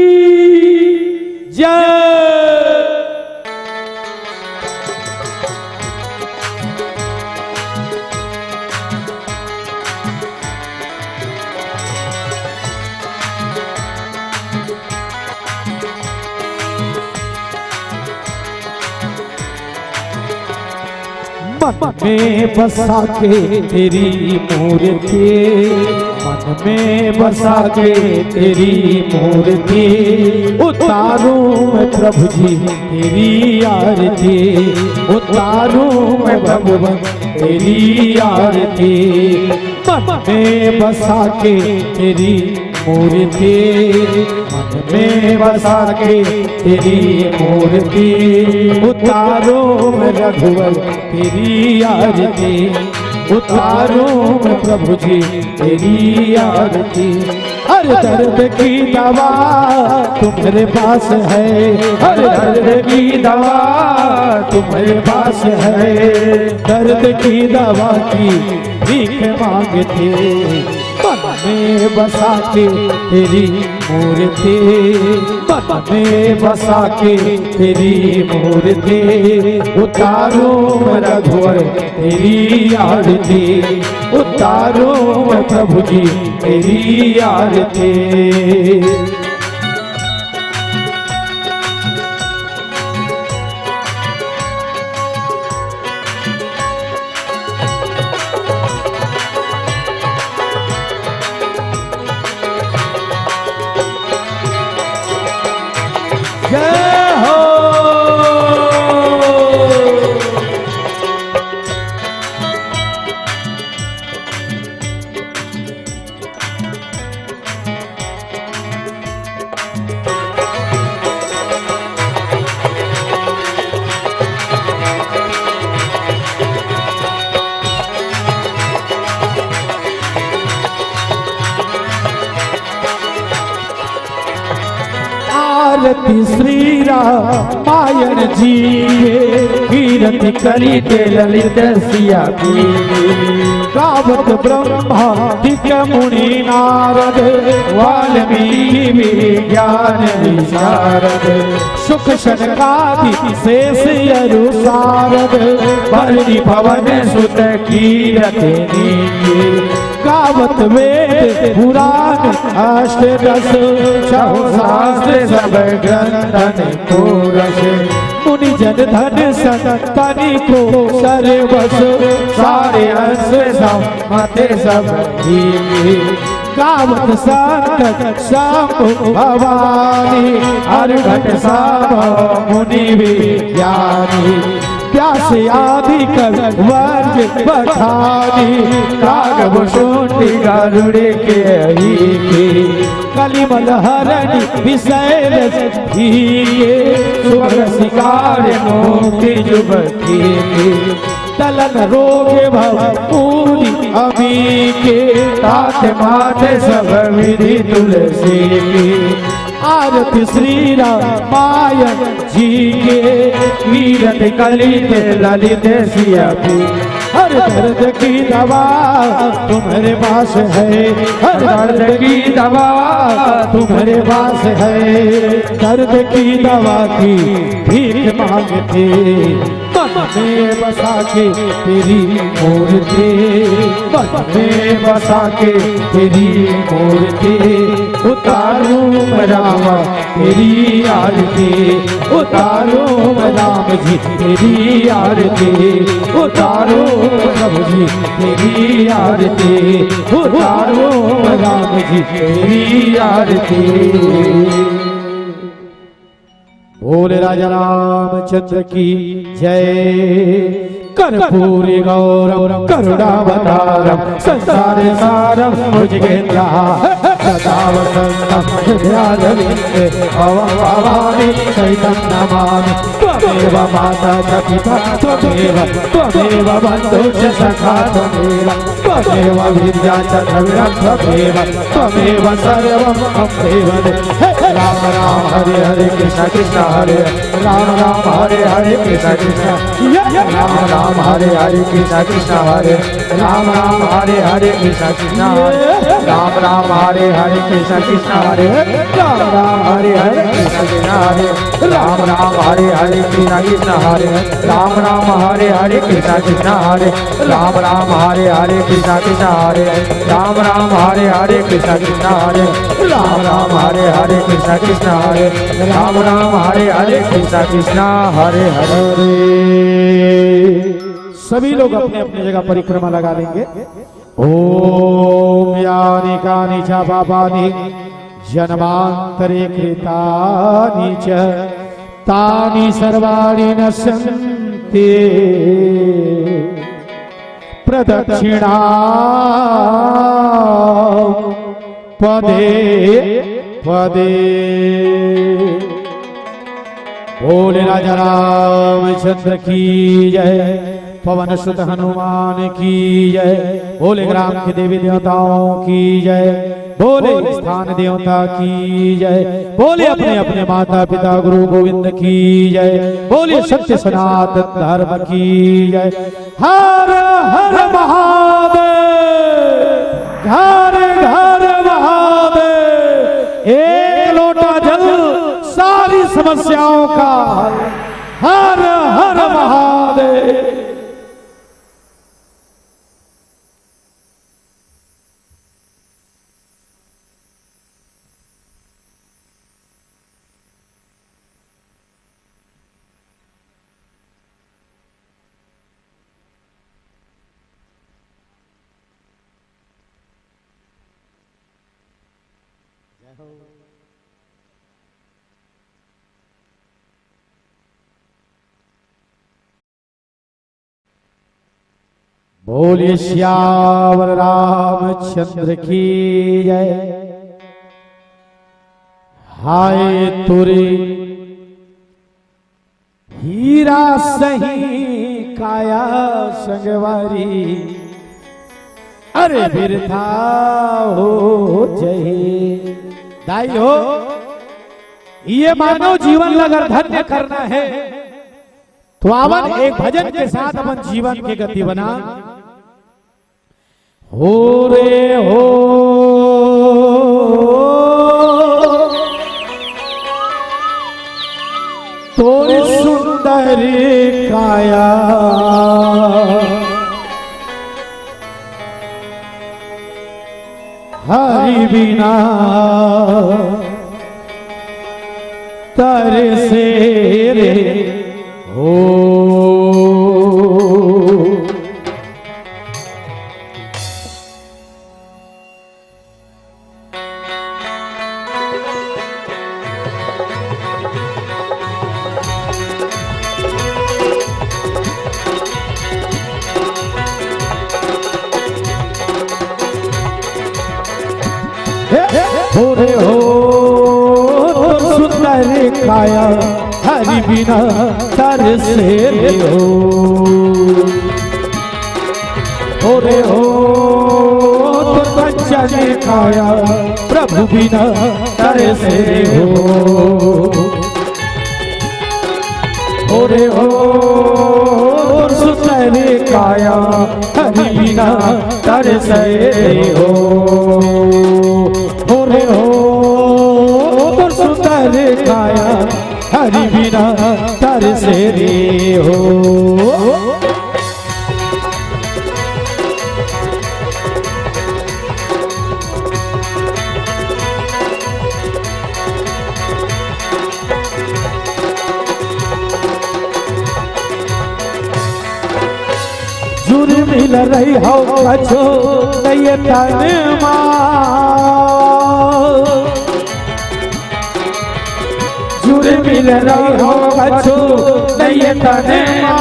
जय। मन में बसा के तेरी मूर्ति, मन में बसा के तेरी मूर्ति, उतारूं मैं प्रभु जी तेरी आरती, उतारूं मैं भगवान तेरी आरती। मन में बसा के तेरी मूर्ति, मन में बसा के तेरी मूर्ति, उतारूं मैं रघुवर तेरी आरती, उतारूं मैं प्रभु जी तेरी आरती। हर दर्द की दवा तुम्हारे पास है, हर दर्द की दवा तुम्हारे पास है, दर्द की दवा की भीख मांगते। मन में बसा के तेरी मूर्ति, मन में बसा के तेरी मूर्ति, उतारूं मैं रघुवर तेरी आरती, उतारूं मैं प्रभु जी तेरी आरती। जय हो। आरती श्री रामायण जी के, कीरति कलित ललित सिया की। गावत ब्रह्मादिक मुनि नारद, वाल्मीकि विज्ञान विशारद। सुख सनकादि शेष अरु सारद, बरनि पवन सुत कीरति नीक। गावत वेद पुराण अष्ट दस, छहु शास्त्र सब ग्रंथन को रस। मुनि जन धन संतन को सर्वस, सारे अंश सब मते सब ही। गावत संत शंभु भवानी, हर घट सब मुनि विज्ञानी। व्यास आदि कवि वज्र बखानी, काग भुसुंडी गरुड़ के अही के। कलिमल हरनि विषय रस फीके, सुभग सिखारि मोहि जुग कीके। टलन रोग भव पूरि अमीके, ताते माथे सब विधि तुलसी की। आरती श्री रामायण जी के, कीरति कलित ललित सिया की। हर दर्द की दवा तुम्हारे पास है, हर दर्द की दवा तुम्हारे पास है। दर्द की दवा की भीख मांगते, मन में बसा के तेरी मूर्ति, मन में बसा के तेरी मूर्ति, उतारूं मैं रामा तेरी आरती, उतारूं मैं राम जी तेरी आरती, उतारूं मैं प्रभु जी तेरी आरती, उतारूं मैं राम जी तेरी आरती। बोल राजा रामचंद्र की जय। कर्पूरी गौरम करुणावतारम संसार सारम भुजगेंद्रहारम सदा वसंतम हृदयारविंदे भवं भवानी सहितं नमामि। त्वमेव माता च पिता त्वमेव, त्वमेव बंधु च सखा त्वमेव, त्वमेव विद्या च द्रविणं त्वमेव, त्वमेव सर्वं मम देव देव। हे राम राम हरे हरे कृष्ण कृष्ण हरे राम राम हरे हरे कृष्ण कृष्ण राम राम हरे हरे कृष्ण कृष्ण हरे राम राम हरे हरे कृष्ण कृष्ण हरे राम राम हरे हरे कृष्ण कृष्ण हरे राम राम हरे हरे कृष्ण कृष्ण हरे राम राम हरे हरे कृष्ण कृष्ण हरे राम राम हरे हरे कृष्ण कृष्ण हरे राम राम हरे हरे कृष्ण कृष्ण हरे राम राम हरे हरे कृष्ण कृष्ण हरे राम राम हरे हरे कृष्ण कृष्ण हरे राम राम हरे हरे कृष्ण कृष्ण हरे हरे। सभी लोग अपने अपने जगह परिक्रमा लगा लेंगे। ओम यानि कानि च पापानि जन्मांतरे कृतानि च तानि सर्वाणि नश्यन्ति प्रदक्षिणा पदे पदे। बोले राजा रामचंद्र की जय, पवन सुत हनुमान की जय, बोले ग्राम के देवी देवताओं की जय, बोले स्थान देवता की जय, बोले अपने अपने माता पिता गुरु गोविंद की जय, बोले सत्य सनातन धर्म की जय। हर हर महादेव। घर घर समस्याओं का हल। हर हर महादेव। बोलिए सियावर रामचंद्र की जय। हाय तुरी हीरा सही काया संगवारी, अरे बिरथा हो जही। दाई हो, ये मानव जीवन ला अगर धन्य करना है, तो आवन एक भजन के साथ अपन जीवन के गति बना। हो रे हो, तोर सुंदर काया, हरि बिना तरसे रे हो। हो रे हो, तोर सुंदर काया, हरि बिना तरसे रे हो। हो रे हो, तोर कंचन काया, प्रभु बिना तरसे रे हो। हो रे हो, तोर सुंदर काया, हरि बिना तरसे हो। हो रे हो, तोर सुंदर काया, हरि बिना तरसे रे हो। जुर्मिल रही हव कछो नइये तन मा, जुर्मिल रही हव कछो नइये तन मा,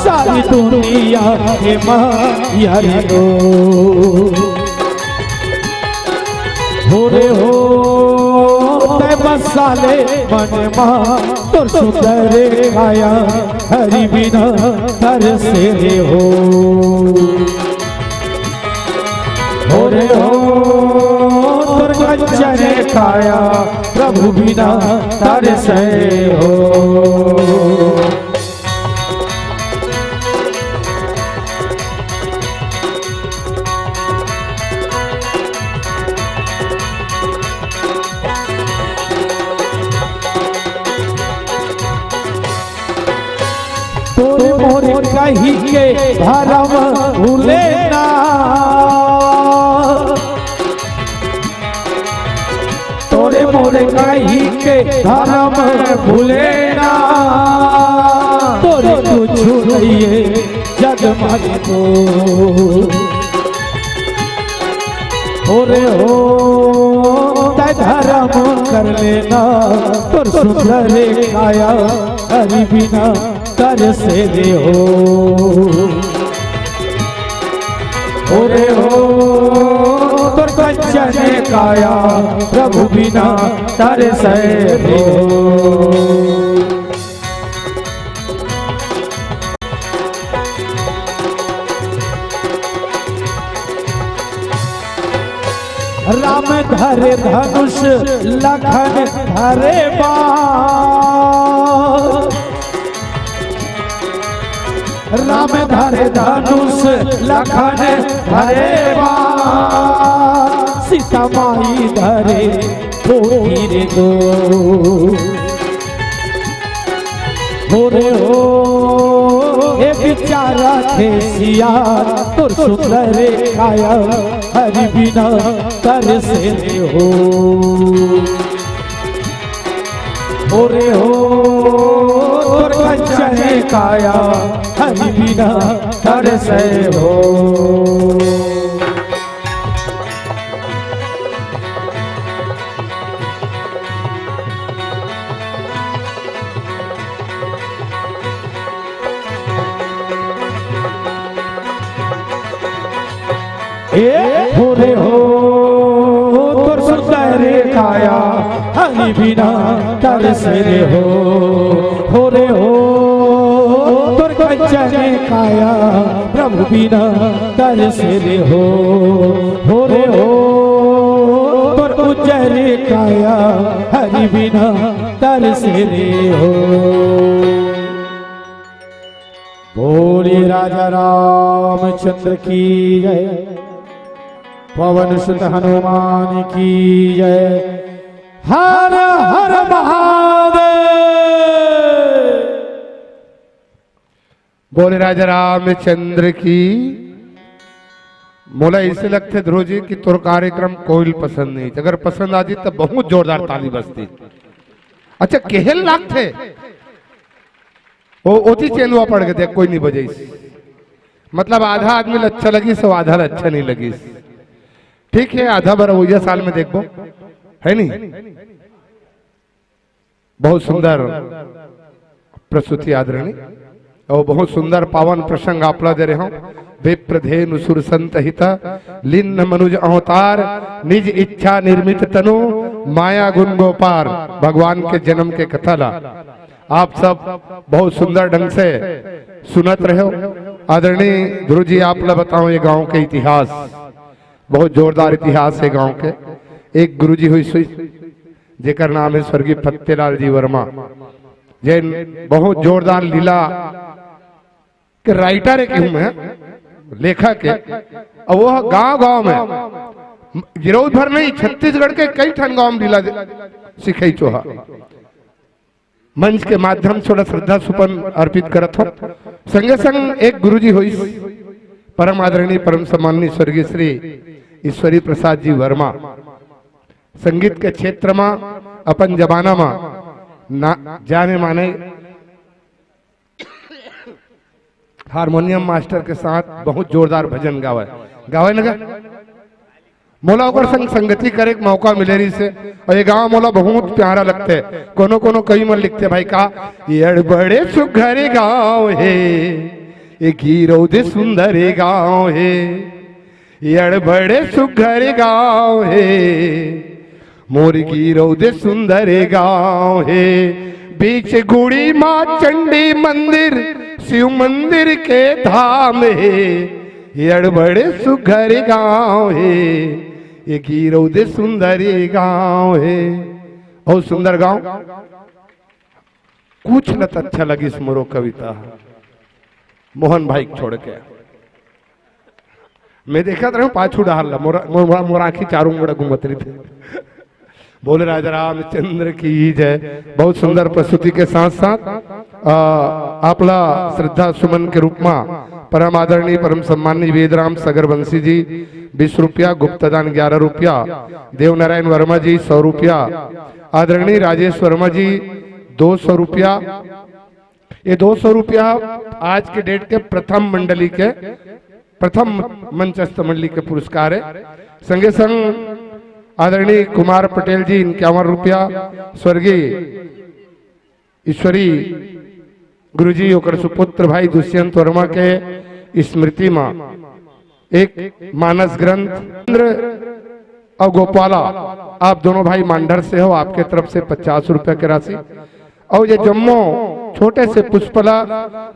सारी दुनिया हे माया रे ओ। हो रे हो, तैं बसा ले मन मा, तोर सुंदर काया, हरि बिना तरसे रे हो। हो रे हो, तोर कंचन काया, प्रभु बिना तरसे हो। तोर मोर कही के धरम भूले ना, तोर मोर कही के धरम भूले ना, तोर कुछु नइये जग मा रे ओ। हो रे हो, तैं धरम कर ले ना, तोर सुंदर काया, हरि बिना तरसे रे हो। हो रे हो, तोर कंचन काया, प्रभु बिना तरसे रे हो। राम धरे धनुष लखन धरे बाण, राम धरे धनुष लखन धरे बाण, सीता माई धरे कोठी रे गो। हो रे हो, ए बिचारा थे सियार, तोर सुंदर काया हरि बिना तरसे रे हो। हो रे हो, तोर कंचन काया हरि बिना तरसे हो। ए हो रे हो, तोर सुंदर काया हरि बिना तरसे रे हो। हो रे हो, तोर कंचन काया प्रभु बिना तरसे रे हो। हो रे हो, तोर उज्जर काया हरि बिना तरसे रे हो। बोले राजा रामचंद्र की जय, पवन सुत हनुमान की जय, हर हर महादेव। बोले राजा रामचंद्र की। मोला ऐसे लगथे ध्रुव जी कि तोर कार्यक्रम कोई पसंद नहीं, अगर पसंद आ जी तो बहुत जोरदार ताली बजती। अच्छा, केहल लागथे। ओ, ओती चेंदवा पड़ के देख, कोई नहीं बजाइस। मतलब, आधा आदमी ल अच्छा लगिस, अउ आधा ल अच्छा नहीं लगिस। ठीक है, आधा बर ओइजा साल में देखबो, है नहीं? बहुत सुंदर प्रस्तुति आदरणीय, अउ बहुत सुंदर पावन प्रसंग आपला दे रहे हो। विप्र धेनु सुर संत हित, लीन मनुज अवतार, निज इच्छा निर्मित तनु, माया गुण गोपार। भगवान के जन्म के कथा ला आप सब बहुत सुंदर ढंग से सुनत रहे हो। आदरणीय ध्रुव जी, आप ला बताओ ये गांव के इतिहास, बहुत जोरदार इतिहास है गांव के। एक गुरुजी हुई सुई, जेकर नाम है स्वर्गीय फतेलाल जी वर्मा, जेन बहुत जोरदार लीला के राइटर है, कहूँ मैं, लेखक है। और वो गांव गांव में, गिरौद भर नहीं, छत्तीसगढ़ के कई ठन गांव में लीला दे-, सिखाई चोहा। मंच के माध्यम से थोड़ा श्रद्धा सुमन अर्पित करत हो। संगे संग एक गुरुजी होइस, परम आदरणीय, परम सम्माननीय स्वर्गीय श्री ईश्वरी प्रसाद जी वर्मा, संगीत के क्षेत्र में अपन जमाना में ना जाने माने हारमोनियम मास्टर के साथ बहुत जोरदार भजन गावे, गावे न गा? मोला ओकर संग संगति करे के मौका मिले रहिस हे, अउ ये गांव मोला बहुत प्यारा लगथे। कोनो कोनो कवि मन लिखथे, भाई का, ये अड़ बड़े सुघर गांव हे, ये गिरौद सुंदर गांव हे, ये अड़ बड़े सुघर गांव हे, मोर गिरौद सुंदर गांव हे, बीच गुड़ी मां चंडी मंदिर, शिव मंदिर के धाम हे। ये अड़ बड़े सुघर गांव हे, ये गिरौद सुंदर गांव हे। बहुत सुंदर गांव। कुछ न त अच्छा लगिस मोरो कविता, मोहन भाई के छोड़ के। मैं देखत रहूं पाछू डहार ला, मोरा, मोरा, मोरा आंखी चारों मुड़ा घूमत रहिथे। बोले राजा रामचंद्र की जय। बहुत सुंदर प्रस्तुति के साथ साथ, आ, आपला श्रद्धा सुमन के रूप में परम आदरणीय, परम सम्माननीय वेदराम सगरवंशी जी बीस रुपया, गुप्तदान ग्यारह रुपया, देवनारायण वर्मा जी सौ रुपया, आदरणीय राजेश वर्मा जी दो सौ रुपया। ये दो सौ रुपया आज के डेट के प्रथम मंडली के, प्रथम मंचस्थ मंडली के पुरस्कार है। संगे संग आदरणीय कुमार पटेल जी इक्यावन रुपया, स्वर्गीय ईश्वरी गुरुजी ओकर सुपुत्र भाई दुष्यंत वर्मा के स्मृति में एक मानस ग्रंथ, इंद्र और गोपाला, आप दोनों भाई मांडर से हो, आपके तरफ से पचास रुपया के राशि। और ये जम्मो छोटे से पुष्पला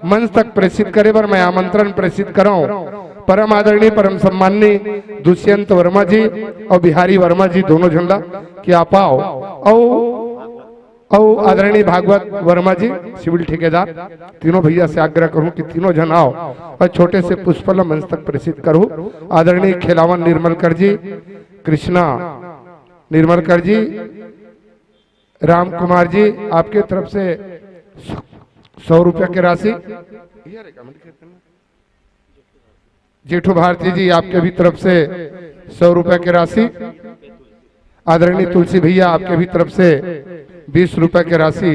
मंच तक प्रेषित करे बर मैं आमंत्रण प्रेषित कराऊं परम आदरणीय, परम सम्माननीय दुष्यंत वर्मा जी और बिहारी वर्मा जी दोनों झंडा कि आप आओ। और और आदरणीय भागवत वर्मा जी, सिविल ठेकेदार, तीनों भैया से आग्रह करूं कि तीनों जन आओ और छोटे से पुष्पला मंच तक प्रेषित करूं। आदरणीय खेलावन निर्मलकर जी, कृष्णा निर्मलकर जी, राम कुमार जी, आपके तरफ से सौ रुपया की राशि। जेठू भारती जी, आपके भी तरफ से सौ रुपया की राशि। आदरणीय तुलसी भैया, आपके भी तरफ से बीस रुपया की राशि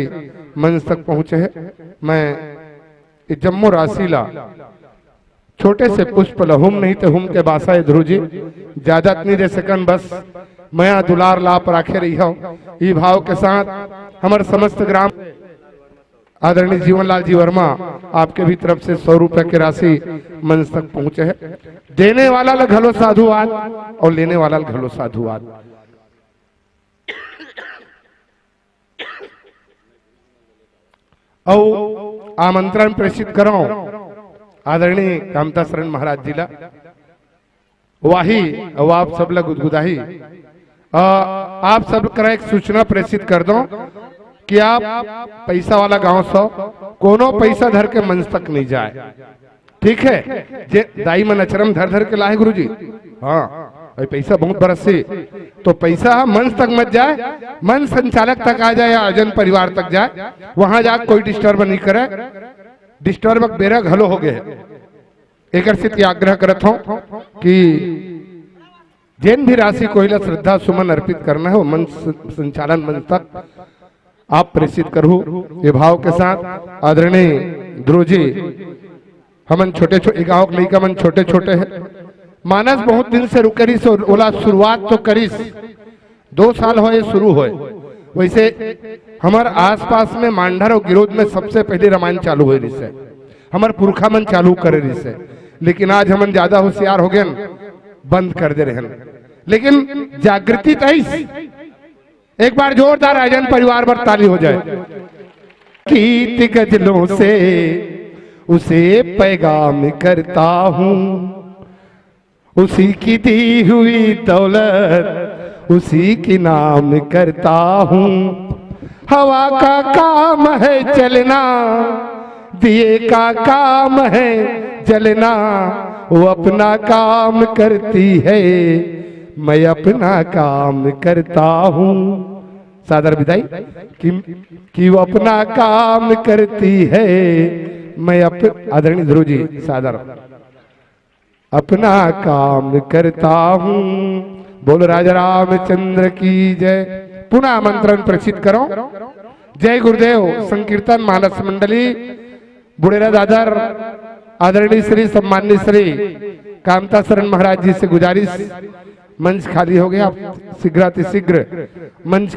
मंच तक पहुंचे है। मैं ये जम्मो राशि ला छोटे से पुष्प लहुम नहीं ते हुम के बासा है ध्रुव जी, ज्यादा नहीं दे सकन, बस मया दुलार लाप राखे रही हो। ई भाव के साथ हमर समस्त ग्राम आदरणीय जीवनलाल जी वर्मा, आपके भी तरफ से सौ रुपया की राशि मंच तक पहुंचे है। देने वाला ल घलो साधुवाद और लेने वाला ल घलो साधुवाद। अउ आमंत्रण प्रेषित करो आदरणीय कामता शरण महाराज जी ला। वाही, अउ आप सब ला गुदगुदाही। अ, आप सब करा एक सूचना प्रेषित कर दो कि आप पैसा वाला गांव सो कोनो पैसा धर के मंच तक नहीं जाए, ठीक है? जे दाई मन अचरम धर धर के लाए गुरुजी, हाँ, भाई पैसा बहुत बरस से, तो पैसा मंच तक मत जाए, मंच संचालक तक आ जाए या आयोजन परिवार तक जाए, वहां जाके कोई डिस्टर्ब नहीं करे। डिस्टर्ब बेरा घलो हो गए। एकर सेती आग्रह करत हूं कि जेन भी राशि कोई ला श्रद्धा सुमन अर्पित करना है, वो मंच स-, संचालन मंच तक आप प्रेषित करहु। ये भाव के साथ आदरणीय ध्रुव जी, हमन छोटे छोटे गांव के लइका मन छोटे छोटे है, मानस बहुत दिन से रुके रहिस, ओला शुरुआत तो करिस, दो साल होए शुरू होए। वैसे हमर आसपास में मांडर और गिरोध में सबसे पहले रामायण चालू होए रहिस है, हमर पुरखा मन चालू करे रहिस है, लेकिन आज हमन ज्यादा होशियार हो गए, बंद कर दे रहन। लेकिन जागृति तईस। एक बार जोरदार राजन परिवार पर ताली हो जाए। गीत गजलों से उसे पैगाम करता हूँ, उसी की दी हुई दौलत उसी के नाम करता हूँ। हवा का काम है चलना, दिए का काम है जलना, वो अपना काम करती है, मैं अपना काम करता हूँ। सादर विदाई कि, कि वो अपना काम करती है, मैं अप-, आदरणीय ध्रुव जी, सादर। अपना काम करता हूँ। बोल राजा रामचंद्र की जय। पुनः आमंत्रण प्रेषित करो। जय गुरुदेव। संकीर्तन मानस मंडली बुढ़ेरा दादर, आदरणीय श्री सम्माननीय श्री कामता शरण महाराज जी से गुजारिश, मंच खाली हो गया, आप शीघ्रातिशीघ्र मंच